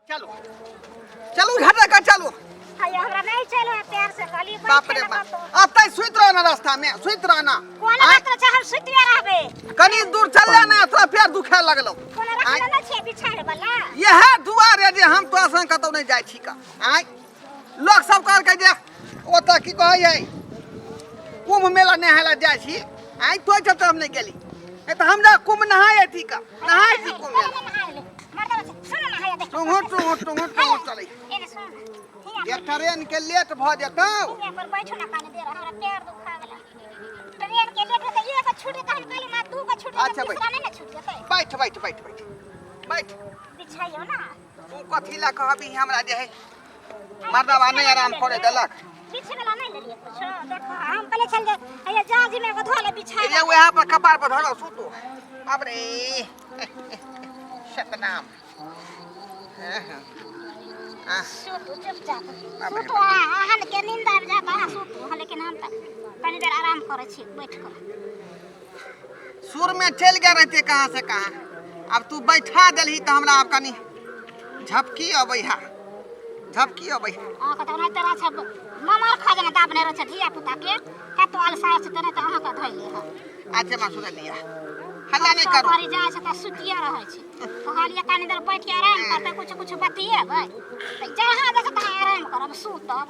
चलू चलू झटक के चलू। हाय, हमरा नहीं चलो है पैर से कहली। बाप रे बाप, अब तक सुति रहो ना, रास्ता में सुति रहो ना। कोन आँय? बात छै, हम सुतिए रहबे। कनी दूर चलले ना, तोरा पैर दुखाए लगलो। कोनो रखले नहि छियै बिछाड़े वाला। इएह दुआरे जे हम तोरा संग कतौ नहि जाइ छी का। आँय, लोक सब कहलकै जे ओतऽ की कहै है, कुंभ मेला नहाय लए जाइ छी। आँय, तो चलते हम नहि गेली, नहि तऽ हमरा कुंभ नहाय अथी का नहाय छी कुंभ मेला। टुंगु टुंगु टुंगु टुंगु चलै जे ट्रेन के लेट भऽ जेतौ। पर बैठो ना कनी देर, हमरा पैर दुखा गेला। ट्रेन के लेट हेतै, एक छूट जेतै, हम कहली ना दू गो छूट जेतै। अच्छा, बैठ। तीसरा नहि ने छूट जेतै। बैठ बैठ बैठ बैठ बैठ। बिछाइयो ना। तू कथी लए कहबी हमरा जे है मर्दबा नहि आराम करे देलक। बिछे वाला नहि लेलियै कुछो। देखो, हम कहले छल जे हैया जाजी में एगो धो ले बिछाइ। ये वएह पर कपार पर धरल सुतू। बाप रे, सतनाम। सुतू चुपचाप सुतू। अहन के नींद आबि जायत, अहाँ सुतू, लेकिन हम तऽ कनी देर आराम करै छी बैठ कऽ। सुर में चलि गेल रहते कहाँ से कहाँ। अब तू बैठा देलही तऽ हमरा आब कनी झपकी अबै है, झपकी अबै है। अहाँके तऽ ओनाहिते रहै छै, ममर खा जेना दाबने रहै छै धिया पुता के, कतौ अलसाय छै तऽ नहि तऽ अहाँके धैले है। अच्छा माँ, सुन लिया, हल्ला नहि करू। करी जाइ छै तऽ सुतिए रहै छै। कहलियै कनी देर बैठ के आराम करतै, कुछ कुछ बतियेबै, तऽ जहाँ जाइ छै तहाँ आराम करब, सुतब।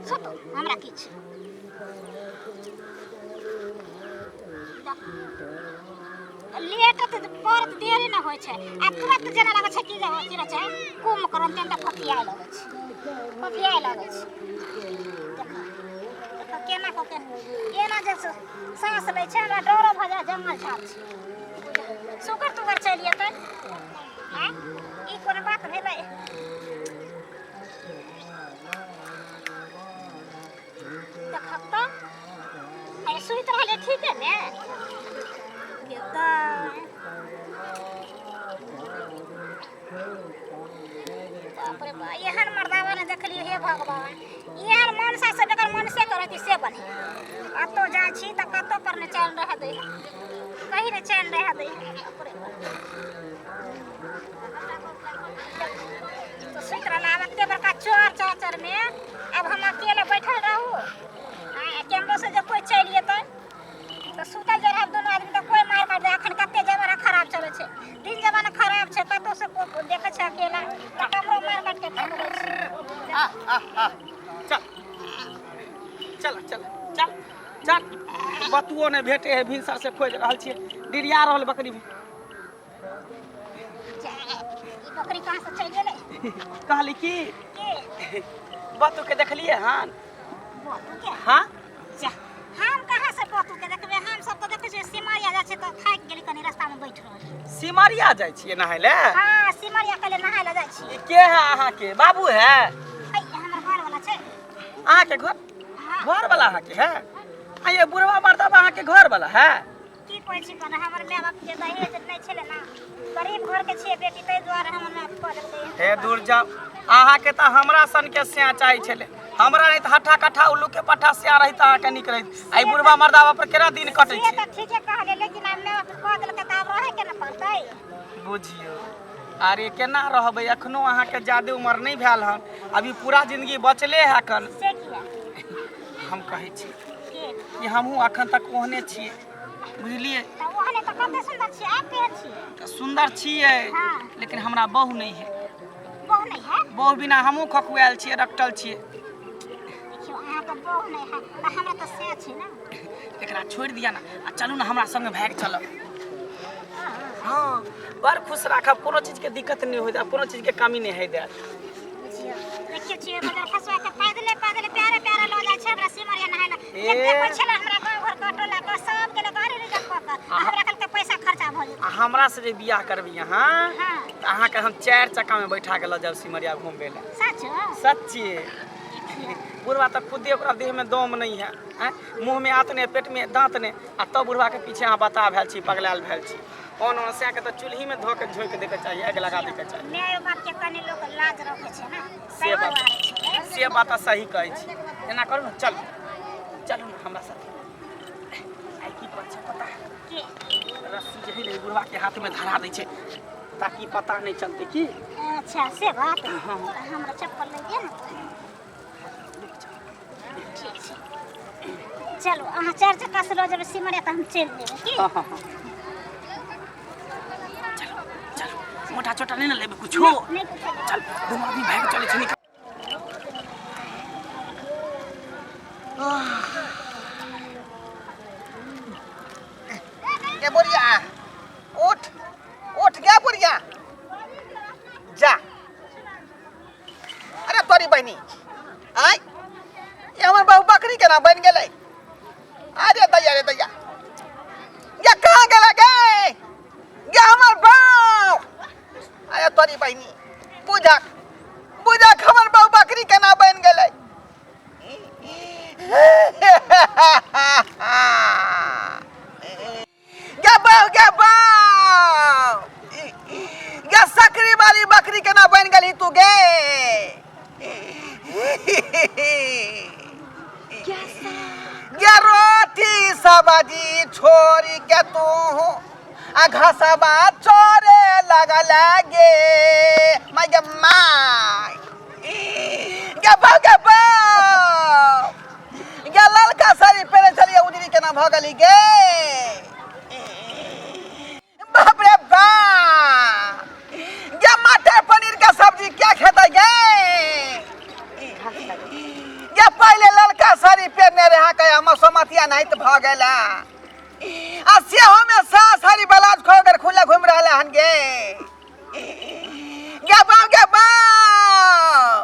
सुतू, हमरा की छै। लेट तऽ बड़ देरी नहि होइ छै आ तुरंत जेना लगै छै कि जे की रहै छै कुम्भकर्ण तेना तऽ फफियाए लगै छै, फफियाए लगै छै। देखो देखो केना कऽ के एना जे साँस लै छै, हमरा डरो भऽ जाइ। जंगल झाड़ छै, सुगर तुगर चलि जेतै। आँय, ई कोनो बात भेलै? देखब तऽ अरे सुति रहलै ठीके ने तऽ। बाप रे बा, एहन मर्दावा ने देखलियै, हे भगवान। एहन मनसा से बेगर मनसे करैत से बढ़िया। कतौ जाइ छी तऽ कतौ पर ने चैन रहऽ दै, कहीं ने चैन रहऽ दै। बाप रे बाप, तो सुति रहला। आब एते बड़का चोर चाचर में आब हम अकेले बैठल रहू आ केम्हरो से जे कोइ चलि जेतै तऽ सुतल जे रहब दुनू आदमी तऽ कोइ मारि काटि दे। अखन कते जमाना खराब चलै छै, दिन जमाना खराब छै। कतौ से कोइ देखै छै अकेला तऽ ककरो मारि काटि के फेंक दै छै। आ आ आ, चल चल चल चल चल। बतुओ नहि भेटे है, भिनसर से खोजि रहल छियै। डिरिया रहल बकरी भी। ई बकरी कहाँ से चलि गेलै? कहली की के? बतू के देखलिए हन? बतू के? हाँ। जा, हम कहाँ से बतू के देखबै? हम सब तऽ देखै छियै सिमरिया जाइ छै तऽ थाकि गेली, कनी रास्ता में बैठ रहली। सिमरिया जाइ छियै नहाय लए? हाँ, सिमरिया कहले नहाय लए जाइ छियै। ई के है अहाँके बाबू है? ऐ, हमर घर वाला छै। अहाँके घर? हाँ। घर वाला अहाँके है? आ ये बुढ़वा मर्दबा अहाँके घर वाला है? की कहै छी कने, हमर माय बाप के दहेज नहि छलै ने, गरीब घर के छियै बेटी, ताहि दुआरे हमर माय कऽ देलकै। हे दूर जाउ, अहाँके तऽ हमरा सनके स्या चाही छलै। हमरा नहि तऽ हट्ठा कट्ठा उल्लू के पट्ठा स्या रही तऽ अहाँके नीक रहैत। आ ई बुढ़वा मर्दाबा पर केना दिन कटै से छै? तऽ ठीके कहलियै, लेकिन आब माय बाप कऽ देलकै तऽ आब रहै के ने पड़तै। बुझियौ, अरे केना रहबै? एखनो अहाँके ज्यादे उमर नहि भेल हन, अभी पूरा जिंदगी बचले है एखन। से किया? हम कहै छी के कि हमहूँ अखन तक ओहने छियै, बुझलियै? तऽ ओहने तऽ कते सुन्दर छियै, आब केहन छियै? तऽ सुन्दर छियै। हाँ। लेकिन हमरा बहु नहि है। बहु नहि है? बहु बिना हमहूँ खखुआयल छियै, रकटल छियै। देखियौ, अहाँके बहु नहि है तऽ हमरा तऽ से छै ने। एकरा छोड़ि दिअ ने आ चलू ने हमरा संगे भागि चलब। हाँ, बड़ खुश राखब, कोनो चीजके दिक्कत नहि होइत आ कोनो चीजके कमी नहि होइ देत। बुझियौ, देखियौ छियै बजार खसुआ के पैदले पैदले प्यारे प्यारे लऽ जाइ छै हमरा सिमरिया नहाय लए। ए। एते कोइ छलै हमरा गाँव घर के टोला के सब गेलै गाड़ी रिजर्व कऽ कऽ आ हमरा कहलकै पैसा खर्चा भऽ जेतै। आ हमरा से जे बियाह करबै अहाँ हाँ। तऽ अहाँके हम चारि चक्कामे बैठा के लऽ जायब सिमरिया घुमबै लए। सच? सच्चे। बुढ़वा तऽ खुदे ओकरा देहमे दम नहि है, आँय, मुँहमे आँत नहि, पेटमे दाँत नहि, आ तब बुढ़वाके पीछे अहाँ बताह भेल छी, पगलायल भेल छी। ओन ओन सएह के तऽ चूल्हीमे धऽ के झोंकि दैके चाही, आगि लगा दैके चाही। माय बाप के कनि लोक लाज रखै छै ने, से ताहि बात दुआरे छै। से बात तऽ सही कहै छी। एना करू ने, चलू चलू ने हमरा साथे। आइ की करै छै पता है? के? रस्सी जे है ने, बुढ़वा के हाथमे धरा दै छै। ताकि पता नहीं चलते की। अच्छा से बात। हमरा चप्पल ले दिअ ने। ठीक छै, चलू अहाँ चारि चक्का से लऽ जेबै सिमरिया तऽ हम चलि जेबै की। हाँ हाँ हाँ, चलो चलो, मोटा छोटा नहीं ना लेबे कुछो? नहि कुछो लेबै। चल, दुनू आदमी भागि चलै छै निकल। ए बुढ़िया, उठ उठ गे बुढ़िया, जा। अरे तोरी बहिनी, आय ये हमर बहु बकरी केना बनि गेलै? अरे दैया रे दैया, ये कहाँ गेलै गे? गे हमर बहु, अरे तोरी बहिनी, बुझक बुझक, हमर बहु बकरी केना बनि गेलै? गे बहु, गे बहु, गे सकरी वाली बकरी केना बनि गेली तू गे? गे रोटी सब्जी छोड़ी के तू आ घसबा चोरे लगल गे, माय गे माय। गे बहु, गे बहु, गे ललका साड़ी पहिरे छलियै, उजरी केना भऽ गेली गे? बाप रे बाप, गे मटर पनीर के सब्जी क्या खेतै गे? गे पहिले ललका साड़ी पहिरने रहा के हमर समतिया नहीं तऽ भऽ गेला, आ सेहो में सास साड़ी ब्लाउज खोल कर खुला घूम रहल हन गे। गे बाप, गे बाप,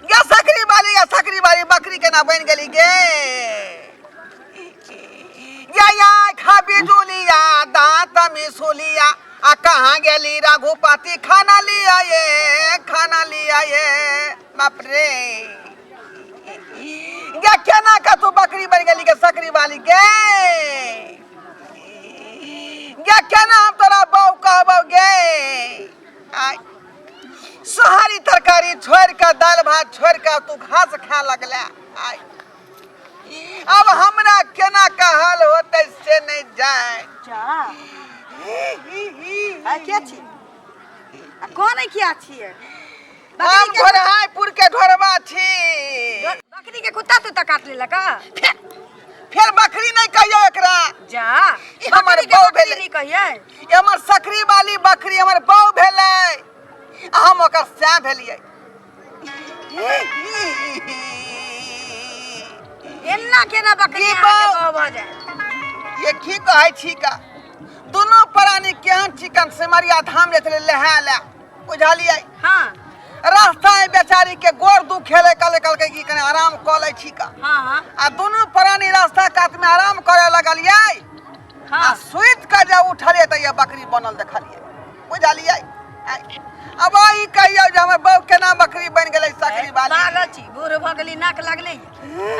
गे सकरी वाली, गे सकरी वाली बकरी केना बनि गेली गे? या या खा बिजुलिया दांत मिसुलिया, आ कहाँ गेली रघुपति? खाना लिया ये, खाना लिया ये। बाप रे, गे केना का तू बकरी बन गेली गे सकरी वाली गे? गे केना हम तोरा बहू कहबौ गे? आय सोहारी तरकारी छोड़ के, दालि भात छोड़ के तू घास खाए लगले। आय अब हमरा केना कहल होतै से नहीं जाए। जा आ के छी आ कोन किया छियै? हम बकरी के ढोरहाईपुर के ढोरबा छी। बकरी के कुत्ता तुत्ता काट लेलक? फेर बकरी नहीं कहियो एकरा। जा। ई हमर बकरी के बहू बकरी भेलै। नहीं कहियै। ई हमर सकरी वाली बकरी हमर बहू भेलै आ हम ओकर सैं भेलियै। एना केना बकरी की अहाँके बहू? बहू भऽ जाय? ये की कहै छी का, दुनू प्राणी केहन चिकन सिमरिया धाम ले छलै लहा ले, बुझलियै? हाँ। रास्ता में बेचारी के गोर दुखेले, कहले कहलकै कि कने आराम कऽ लै छी का। हाँ हाँ आ दुनू प्राणी रास्ता कात में आराम करे लगलियै आ सुति के जे उठलियै तऽ ये बकरी बनल देखलियै, बुझलियै? अब ई कहियौ जे हमर बहू केना बकरी बनि गेलै सकरी वाली? पागल छी, बूढ़ भऽ गेली, नाक लागलै।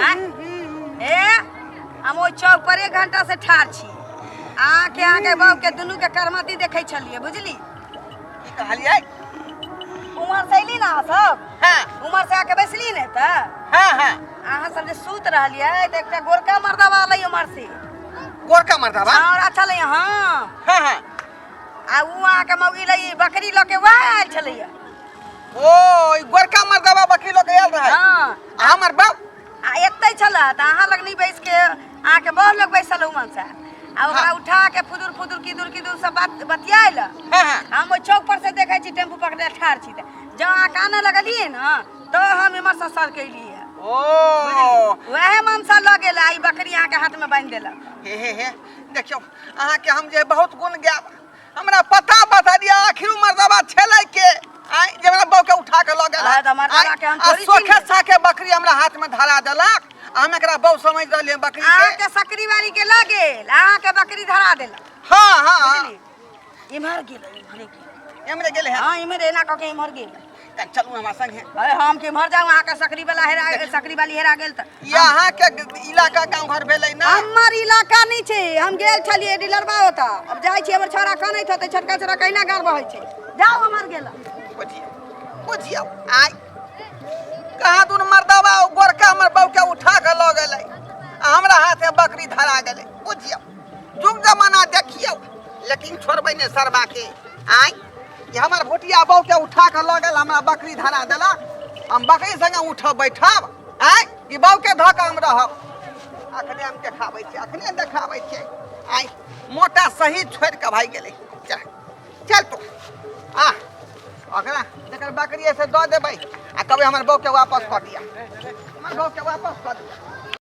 आँय? ए हम ओहि चौक पर एक घंटा से ठाढ़ छी, अहाँके अहाँके बहू के दुनू के करमती देखै छलियै, बुझली? की कहलियै? उम्हर से अयली ने अहाँ सब? हाँ। उम्हर से आके बैसली ने तऽ हाँ हाँ अहाँ सब जे सुत रहलियै तऽ एकटा गोरका मर्दवा अलै उम्हर से। गोरका मर्दवा? छाउरा छलै। हाँ। हाँ हाँ आ उ अहाँके मौगी लई बकरी लऽ के वएह आयल छलैया। ओ ई गोरका मर्दवा बकरी लऽ के आयल रहै? हाँ। आ हमर बाप आ एतै छलै तऽ अहाँ लग नहि बैस के अहाँके बड़ लग बैसल उमन से आ ओकरा हाँ। उठा के फुदुर फुदुर किदुर किदुर सब बात बतियायल। हाँ हाँ हम ओहि चौक पर से देखै छी, टेम्पू पकड़ने ठाढ़ छी, तऽ जँ अहाँ कानऽ लगलियै ने तऽ हम एम्हर से सर केलियै। ओ वएह मनसा लऽ गेल आ ई बकरी अहाँके हाथ में बान्हि देलक। हे हे हे, देखियौ अहाँके हम जे बहुत गुण गायब, हमरा पता बता दिअ, आखिर मर्दबा छलै के आय जे हमरा बहू के उठा के लऽ गेल? आय तऽ मर्दबा के हम आ थोड़ी सोखे चिन्हबै। साखे बकरी हमरा हाथ में धरा देलक आ हम एकरा बहू समझ रहलियै बकरी के। अहाँके सकरी वाली के लऽ गेल, अहाँके बकरी धरा देलक। हाँ हाँ हाँ बुझली, इम्हर गेल, इम्हरे गेल। एमरे गेलै हँ? हाँ, इम्हर एना कऽ के इम्हर गेल। कनि चलू हमरा संगे। अरे हम केम्हर जाऊ? अहाँके सकरी वाला हेरा सकरी वाली हेरा गेल तऽ ई अहाँके इलाका गाँव घर भेलै ने? हमर इलाका नहि छै, हम गेल छलियै डीलरबा ओतऽ, अब जाइ छी, हमर छौड़ा कनैत होतै, छोटका छौड़ा कहिना गाड़ बहै छै। जाउ, हमर गेल। बुझियौ बुझियौ, आइ कहाँ दुन मर्दबा ओ गोरका हमर बहू के उठा के लऽ गेलै आ हमरा हाथ में बकरी धरा गेलै। बुझियौ जुग जमाना देखियौ, लेकिन छोड़बै नहि सरबा के। आइ कि हमर भुटिया बहू के उठा के लऽ गेल, हमरा बकरी धरा देलक। हम बकरी संगे उठब बैठब आँय कि बहू के धऽ कऽ हम रहब? अखने हम देखाबै छियै, अखने देखाबै छियै। आँय, मोटा सही छोड़ि कऽ भागि गेलै। चल चल तू आ, ओकरा जकर बकरी है से दऽ देबै आ कहबै हमर बहू के वापस कऽ दिअ, हमर बहू के वापस कऽ दिअ।